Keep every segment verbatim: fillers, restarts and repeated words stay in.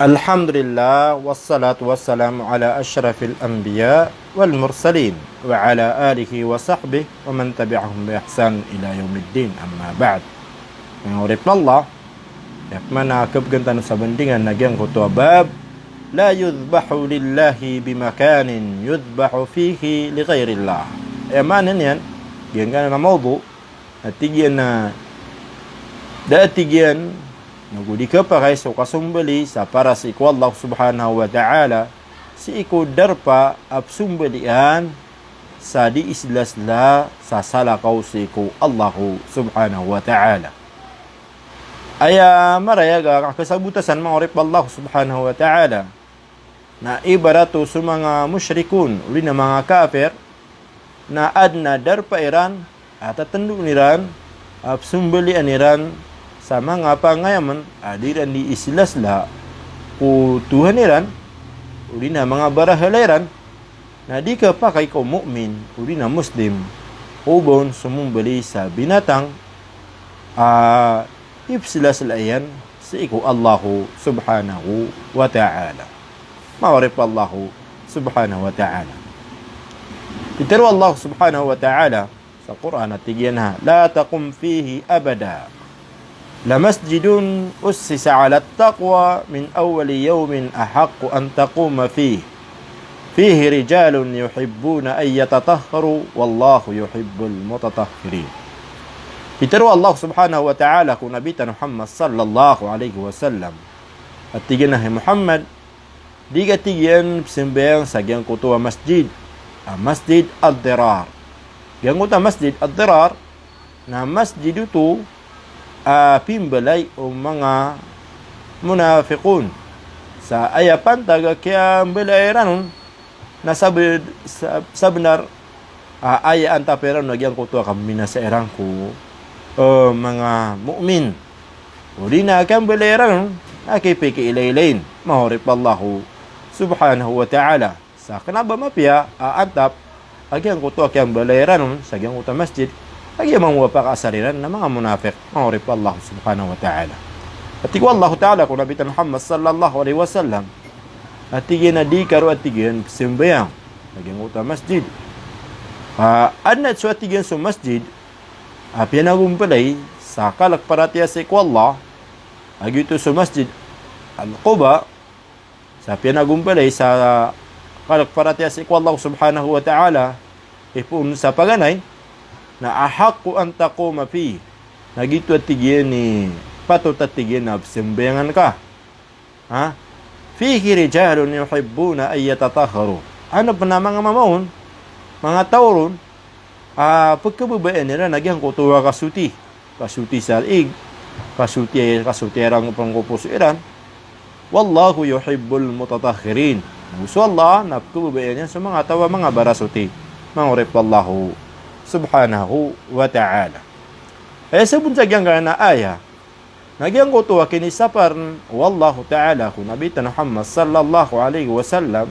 Alhamdulillah, wassalatu wassalamu ala ashrafil anbiya wal mursalin, wa ala alihi wa sahbihi wa man tabi'ahum bi ihsan ila yaumiddin, amma ba'd. Manga oripn o Allah, aya pman a khabgan tano sa bandingan na giyangkoto a bab, la yudhbahu lillahi bimakanin yudhbahu fihi li ghairillah. Aya maana niyan, giyangkanan a mawdu', a tig iyan a da a tig iyan, nago di khapakay so kasombali sa para sii ko Allah subhanahu wa ta'ala, sii ko darpa a psombalian sa di islasla sa salakaw sii ko Allah subhanahu wa ta'ala. Aya marayag a kasabotan san, manga oripn o Allah subhanahu wa ta'ala, na ibarat o so manga mushrikun, odi na manga kafir, na adn a darpa iran a tatndon iran a psombalian iran sa manga pangayamn a di iran di islasla ko Tuhan iran, odi na manga barahala iran, na di khapakay ko mu'min, odi na Muslim, o ba on somombali sa binatang a ipslasla iyan sii ko Allah subhanahu wa ta'ala. Manga oripn o Allah subhanahu wa ta'ala. Pitharo o Allah subhanahu wa ta'ala sa Qur'an a tig iyan a, la taqum fihi abada. Lamasjidun ussisa alat taqwa min awwali yawmin ahaqqu an taquma fihi. Fihi rijalun yuhibbuna an yatatahharu wallahu yuhibbul mutatahhirin. Pitharo o Allah subhanahu wa ta'ala ko Nabi tano Muhammad sallallahu alaihi wasallam a tig iyan a, hay Muhammad, di ka tig iyan pzambayang sa giyangkoto a masjid, a Masjid Ad-Dirar. Giyangkoto a Masjid Ad-Dirar na masjid oto a pimbalay o manga munafiqun. Sa aya pantag a kiyambalaya iran on na sab-, sab-, sabnar a aya antap iran on na giyangkoto a kaminasa iran ko, eh, manga mu'min. Odi na kiyambalaya iran on na kipikilailain, manga oripn o Allah subhanahu wa ta'ala. Sa kna ba mapiya a antap a giyangkoto a kiyambalaya iran on sa giyangkoto a masjid a giya mambo a pakaasar iran na manga munafiq, manga oripn o Allah subhanahu wa ta'ala. A tig o Allah ta'ala ko Nabi tano Muhammad sallallahu alaihi wasallam a tig iyan a di ka ron a tig iyan pzambayang sa giyangkoto a masjid. A, adn a so a tig iyan so masjid a piyanagompalay sa kalk paratiyaya sii ko Allah, a giyoto so Masjid Al-Quba, sa piyanagompalay sa kalk paratiyaya sii ko Allah subhanahu wa ta'ala, ipoon sa paganay, na ahaqqu an taquma fihi. Na giyoto a tig iyan i patot a tig iyan a pzambayangan ka. Ha? Fihi rijalun yuhibbuna an yatatahharu. Ano pn a manga mama on, manga taw ron, a pkhababayaan iran a giyangkoto a kasoti. Kasoti sa ig, kasoti, kasoti iran ko pangkoposo iran. Wallahu yuhibbul mutatahhirin. Ago so Allah na pkhababayaan iyan so manga taw a manga barasoti. Manga oripn o Allah subhanahu wa ta'ala. Aya sabot sa giyangkanan a aya na giyangkoto a kinisapar o Allah ta'ala ko Nabi tano Muhammad sallallahu alaihi wasallam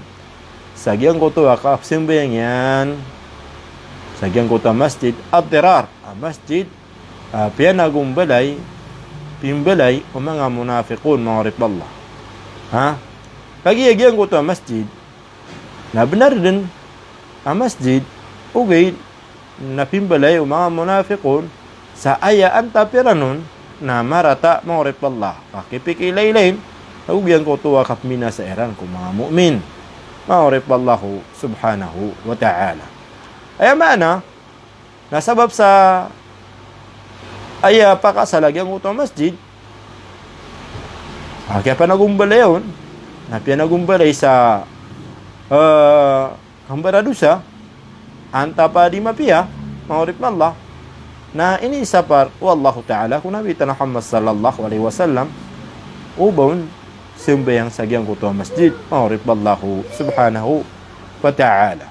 sa giyangkoto a kapzambayang iyan sa giyangkoto a Masjid Ad-Dirar, a masjid a piyanagombalay, pimbalay o manga munafiqun, manga oripn o Allah. Ha? Kagiya giyangkoto a masjid na bnar dn a masjid, ogaid na pimbalay o manga munafiqun, sa aya antap iran on na marata, manga oripn o Allah, ka kipikilailain, ago giyangkoto a kapminasa iran ko manga mu'min, manga oripn o Allah subhanahu wa ta'ala. Aya maana na sabap sa aya pakaasal a giyangkoto a masjid a kiyapanagombalay on, na piyanagombalay sa, eh, kambaradosa, antap a di mapiya, manga oripn o Allah, na inisapar o Allah ta'ala ko Nabi tano Muhammad sallallahu alaihi wasallam o ba on sambayang sa giyangkoto a masjid, manga oripn o Allah subhanahu wa ta'ala.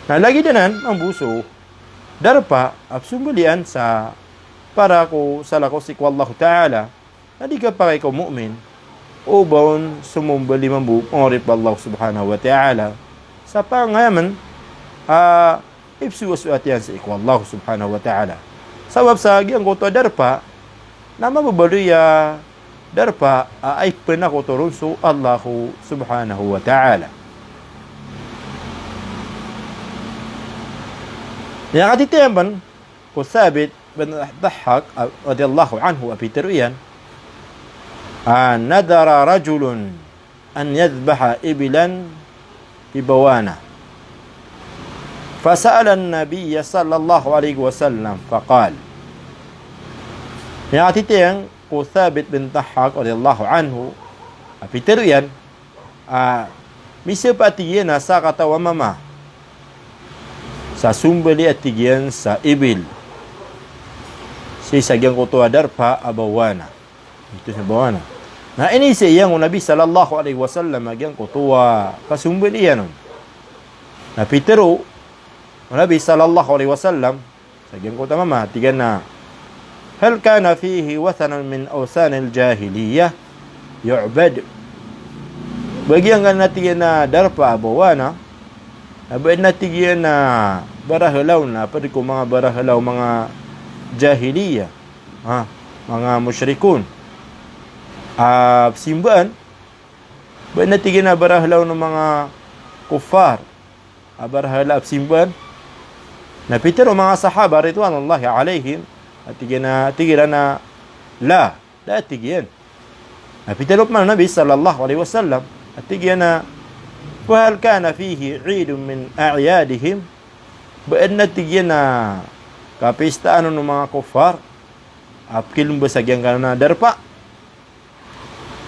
Na lagid anan mambo so darpa a psombalian sa para ko salakaw sii ko Allah ta'ala, na di kapakay ko mu'min o ba on somombali mambo, manga oripn o Allah subhanahu wa ta'ala, sa pangayamn a ipsoasoat iyan sii ko Allah subhanahu wa ta'ala. Sabap sa giyangkoto a darpa na mababaloy a darpa a ipnakoto ron so Allahu subhanahu wa ta'ala. Aya katitiyaan pn ko Thabit bin Dhahhak, ah, radiyallahu anhu, a pitharo iyan, ah, nadhara rajulun an yadhbaha ibilan bi bawanah. Fasa'ala an-nabiyya sallallahu alaihi wasallam faqal. Aya katitiyaan ko Thabit bin Dhahhak radiyallahu anhu, a pitharo iyan, ah, mizapa, tig iyan, a sakataw a mama sa sombali, a tig iyan, sa ibil sii sa giyangkoto a darpa a bawanah. Ito sa bawanah. Na iniza iyan o Nabi sallallahu alaihi wasallam a giyangkoto a kasombali iyan on. Na pitharo o Nabi sallallahu alaihi wasallam sa giyangkoto a mama, tig iyan a, "Hal kana fihi wathanun min awthanil jahiliyyah yu'bad?" Ba giyangkanan, a tig iyan, a darpa a bawanah, na ba adn, a tig iyan, a barahala on a pd ko manga barahala o manga jahiliyyah, ha, manga mushrikun a pzimbaan, ba adn, a tig iyan, a barahala on o manga kuffar a barahala a pzimbaan? Na pitharo o manga sahaba ridwanullahi alaihim, a tig iyan a, tig iran a, "La, da," a tig iyan. Na pitharo pman o Nabi sallallahu alaihi wasallam, a tig iyan a, "Fa hal kana fihi idun min a'yadihim?" Ba adn, a tig iyan, a kapistaan on o manga kuffar a pkilomba sa giyangkanan a darpa?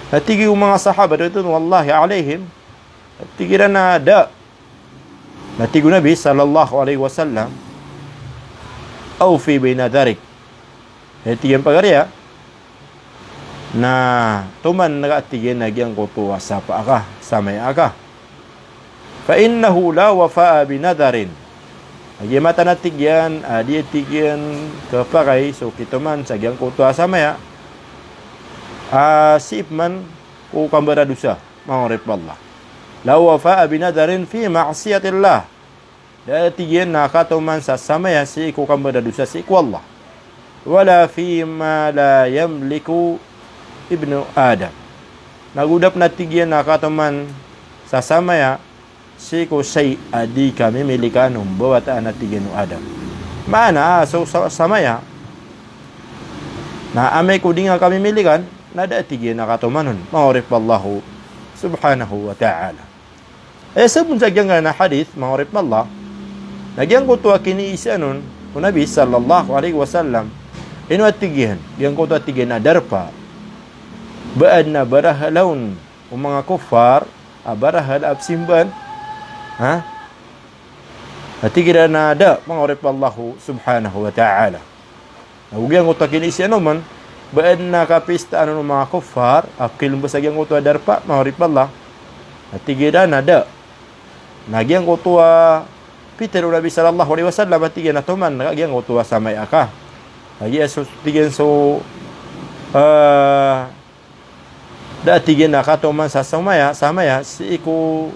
Na tig o manga sahaba ridwanullahi alaihim, a tig iran a da. Na tig o Nabi sallallahu alaihi wasallam, "Awfi binadharik." Hay, tig iyan, pagari a, na toman ka, a tig iyan, a giyangkoto a sapa aka, samaya aka. Fa innahu la wafa'a binadharin. Lagid a mataan, a tig iyan, a di, a tig iyan, khapakay so kitoman sa giyangkoto a samaya a sii pman ko kambaradosa, manga oripn o Allah. La wafa'a binadharin fi ma'siyatillah. Da, a tig iyan, a katoman sa samaya sii ko kambaradosa sii ko Allah. Wala fima la yamliku ibnu Adam. Nago da pn, a tig iyan, a katoman sa samaya sii ko shay a di kamimilikan o mbawataan, a tig iyan, o Adam. Maana, a so sa-, samaya na amay ko di nga kamimilikan, na da, a tig iyan, a katoman on, manga oripn o Allah subhanahu wa ta'ala. Aya sabot sa giyangkanan a hadith, manga oripn o Allah, na giyangkoto a kiniisaan on o Nabi sallallahu alaihi wasallam, ino, a tig iyan, giyangkoto, a tig iyan, a darpa ba adn a barahala on o manga kuffar a barahala a pzimbaan, ha? A tig iran a da, manga oripn o Allah subhanahu wa ta'ala. Na giyangkoto a kiniisaan on man, ba adn a kapistaan on o manga kuffar a pkilomba sa giyangkoto a darpa, manga oripn o Allah? A tig iran a da. Na giyangkoto a pitharo o Nabi sallallahu alaihi wasallam, a tig iyan, a toman ka giyangkoto a samaya aka. Lagid a so, tig iyan, so, ah, da, a tig iyan, a katoman sa samaya, samaya sii ko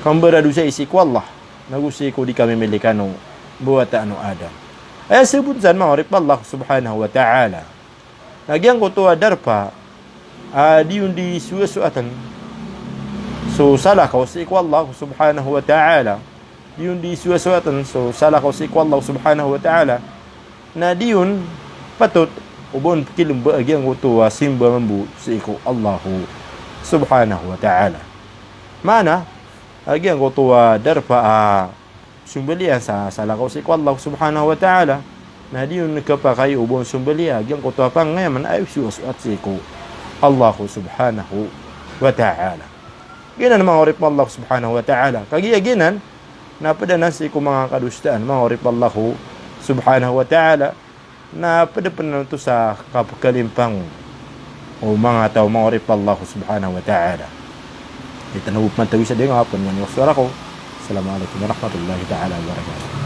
kambaradosa sii ko Allah, nago sii ko di kamimilikan o mbawataan o Adam. Aya sabot san, manga oripn o Allah subhanahu wa ta'ala, na giyangkoto a darpa a di on di soasoatan so salakaw sii ko Allah subhanahu wa ta'ala, di on di soasoatan so salakaw sii ko Allah subhanahu wa ta'ala, na di on patot o ba on pkilomba a giyangkoto a simba mambo sii ko Allah subhanahu wa ta'ala. Maana, a giyangkoto a darpa a sombalian sa salakaw sii ko Allah subhanahu wa ta'ala, na di on khapakay o ba on sombalia a giyangkoto a pangangayaman a isoasoat sii ko Allah subhanahu wa ta'ala. Giyanan, manga oripn o Allah subhanahu wa ta'ala. Kagiya giyanan na pd anan sii ko manga kadosaan, manga oripn o Allah subhanahu wa ta'ala, na pd pn anan oto sa kapkalimpang o manga taw, manga oripn o Allah subhanahu wa ta'ala. Aya tano bo pman tawi sa dn a pn mani waktu a rako. Assalamu alaikum warahmatullahi ta'ala wabarakatuh.